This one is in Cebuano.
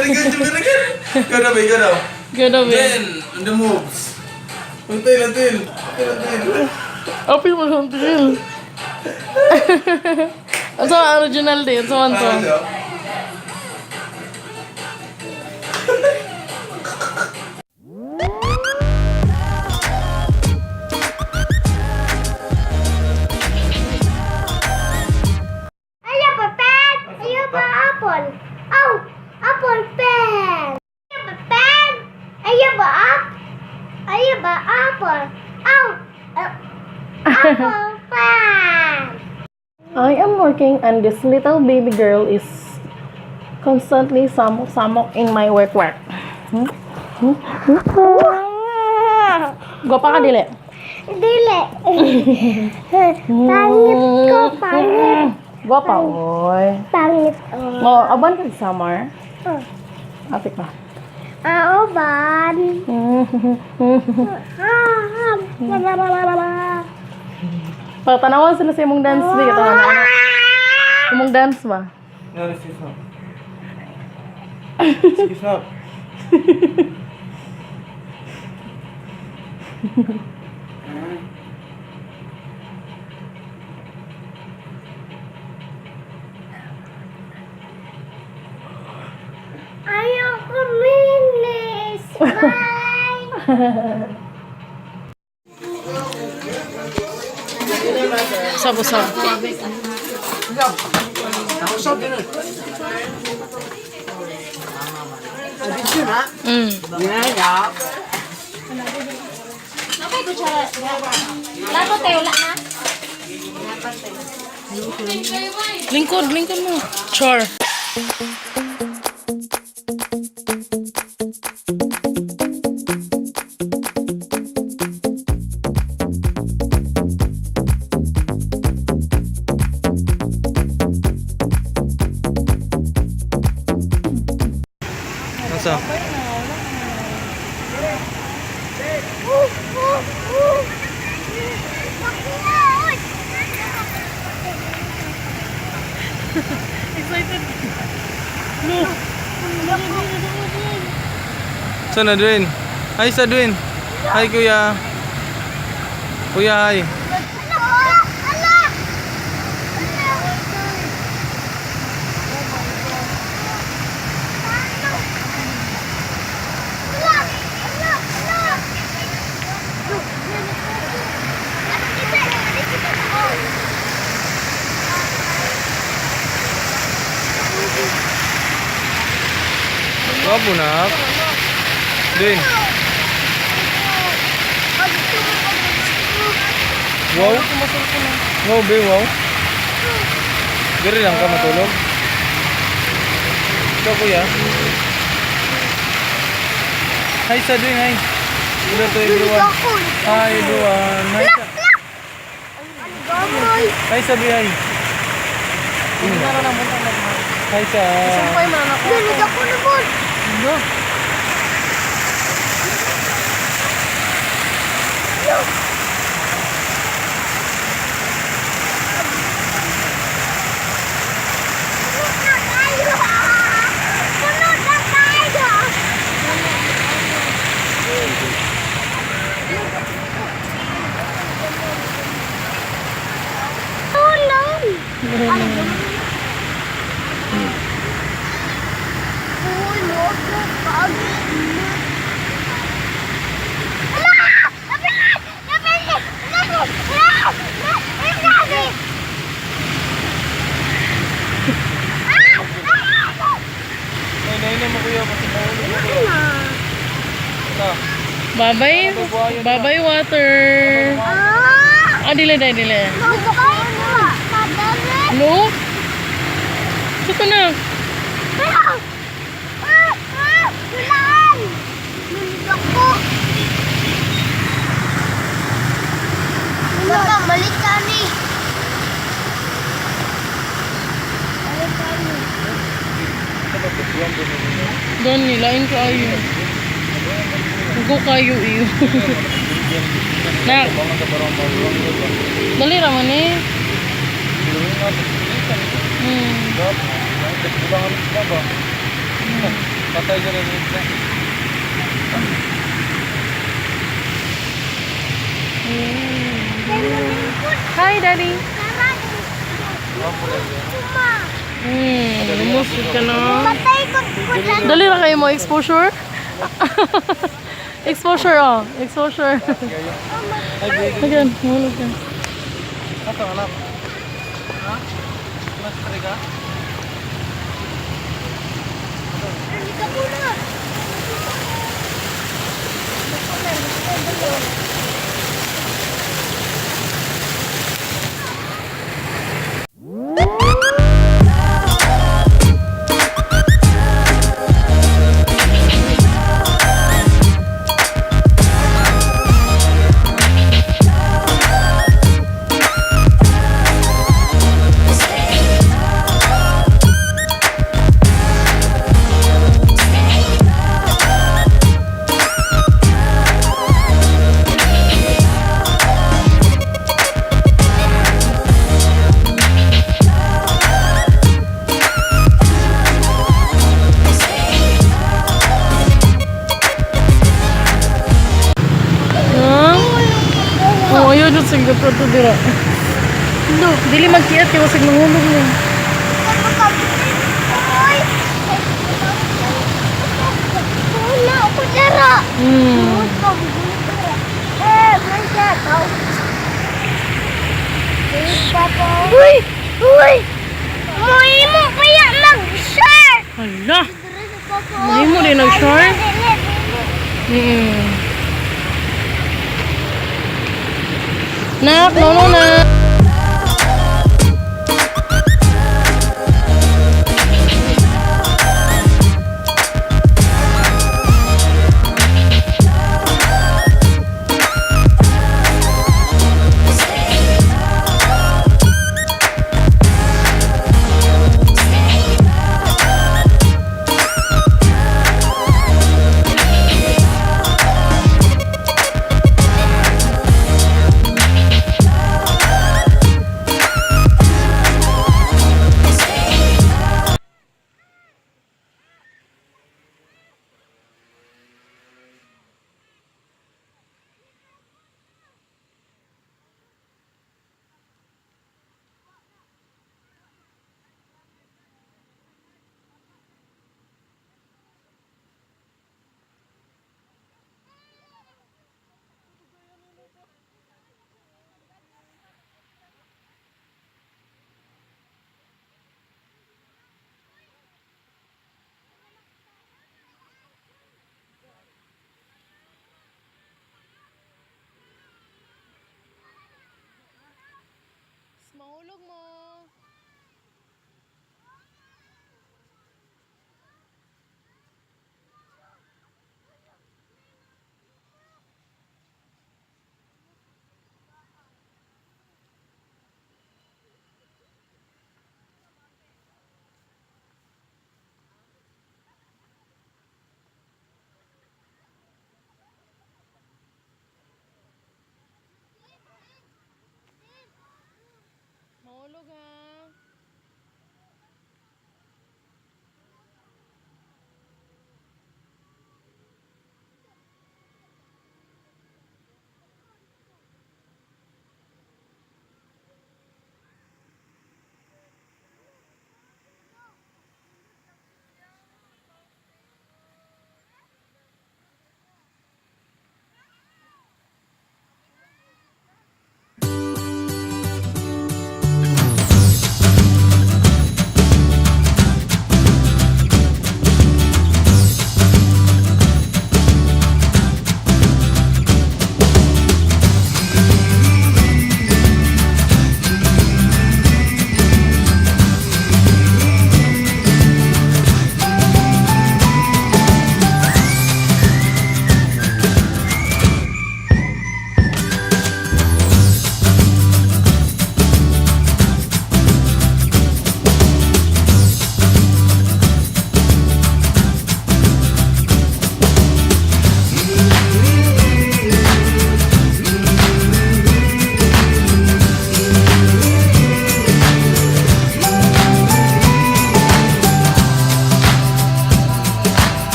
Very good, very good. Go na, babe, go na. Go na, babe. Then, the moves. Until, until. Until, until. Apil mo siyang drill. Ang sa original din, sa man to. Ano siya? Ayaw pa pen! Ayaw pa apple! Oh! Apple pen! Ayaw pa pen! Ayaw ba up? Ayaw ba apple? Oh! Apple pen! I am working and this little baby girl is constantly samok-samok in my work. Hmm? Hmm? Hmm? Gwapa ka dili. Dili! Pangit ko, pangit! Gwapa, oy. Pangit oh. Oh, aban ka sa summer. Oh. Ate ka. Ah, uban. Ah, la, la, la, la, la. Patanawan sila sa imong dance, di ka na ano. Imong dance ba? No, excuse me. Excuse me. Ayoko minis. Bye! Usab, usab. Lingkod, lingkod mo. Char. Nasa? Excited. No. Saan na, Dwayne? Hi, sa Dwayne. Hi, kuya. Kuya, hi. Gwapo na. Dwayne. Wow. Wow, be, wow. Diri lang ka matulog. Ikaw, kuya. Hi, sa Dwayne, hi. Hello to everyone. Hi, everyone. Hi, sa... Hi, sa Dwayne, hi. Hi, sa... Sumpay man ako. No. Tulong! Nay, nay, nay mo kuya kasi mahulog mo kuya. Ito. Bye-bye. Bye-bye water. Ah, dili, dili, dili. No? Ito na. Balik ka ni. Balik ka ni. Doon nilain kayo. Go kayo iyo. Na. Dali ra man eh. Patay dyan ang isda. Hi, Daddy. Lumusod ka na. Patay ko ko lang. Dali na kayo mo, exposure. Exposure, oh. Exposure. Ay, baby. Again, mahulog ka. Ato, anak. Ha? Mas ka? Hindi ka muna. Huh? Oh, ayaw dyan sa to dira. No, dili magkiat kay basig nangulog mo. Uy! Wala ako dara. Eh, may tao. Uy! Uy! Mahimo kaya mag-shark! Hala. Mahimo din nag-shark? Nak, no, no, na.